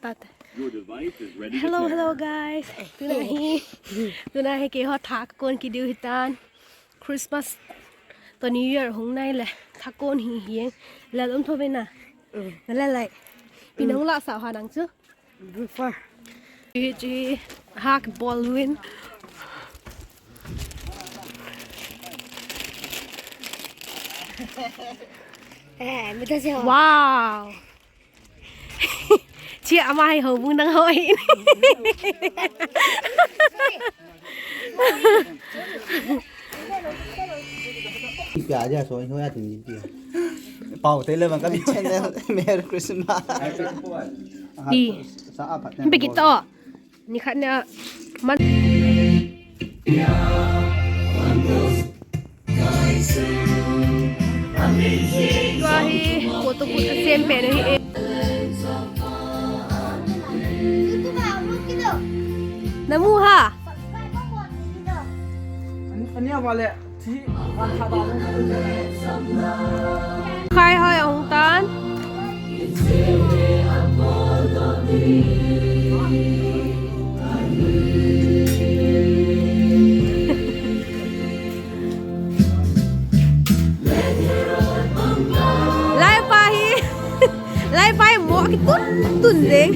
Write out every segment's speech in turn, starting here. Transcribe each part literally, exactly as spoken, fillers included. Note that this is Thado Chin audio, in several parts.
Tate. Hello, hello guys. Tuna hi, tuna hi keiho thakon kidiu hitan. Christmas toh New Year hung nai le thakon hi hi. Lel um tho ve na. Mm. Na lel lai. Pi nang la sa ha nang chu. Buffer. Chi, chi, hak ball win. Eh, mita siya. Wow. Chi ama hi ho bung nang ho hi. Ipia aja so, so ya tin ipia. Pau te le bang ka mi channel. Merry Christmas. Pi. Sa apat. Pi kito. Ni khat na man. Tua hi photo booth asem pen ahi e. Namu ha? Ani, ani avale. Khai hoi ahung tan. Lai pa hi, lai pa hi mo kitun tun ding.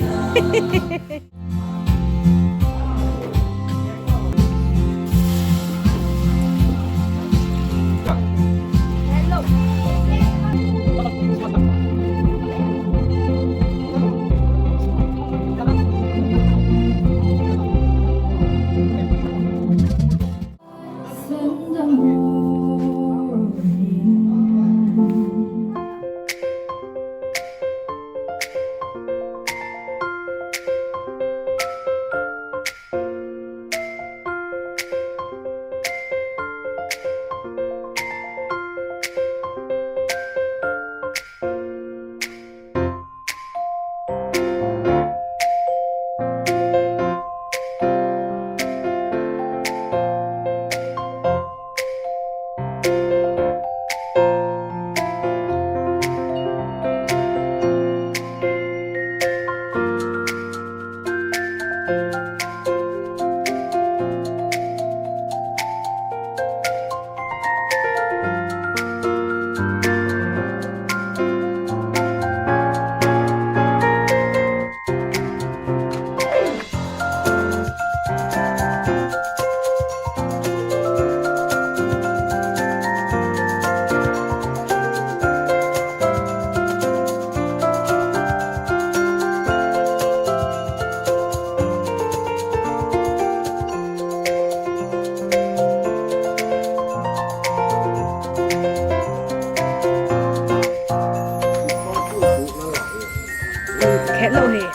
Khet lou hi.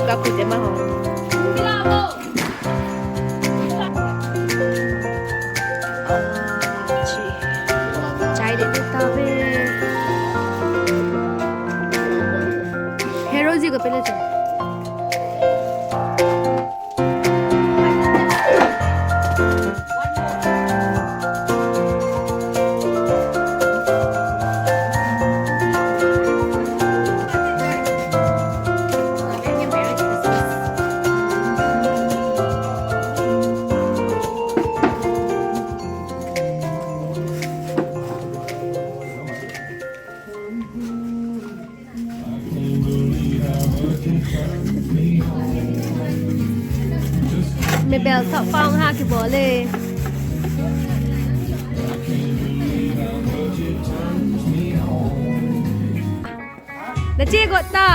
Ka pu te ma ho. Chi. Chai de ta ve. Hero ji ko pele chu. Mebel thap pang ha kibol e. Na che got ta.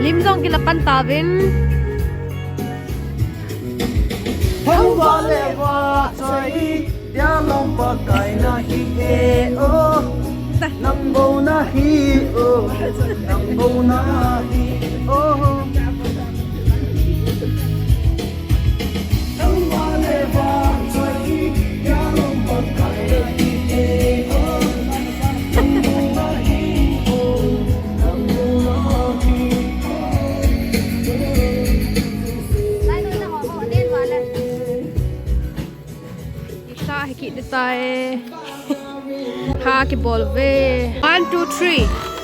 Lim jong kila pan ta vin. Heuva le vachoi, dia lom Pakai nahi e o. Nang bou nahi o, nang bou nahi o. Heuva le vachoi, dia lom Pakai nahi e o. Nang bou nahi o, nang bou nahi o. Isa hi kit tai. Ha kibol ve. One, two, three.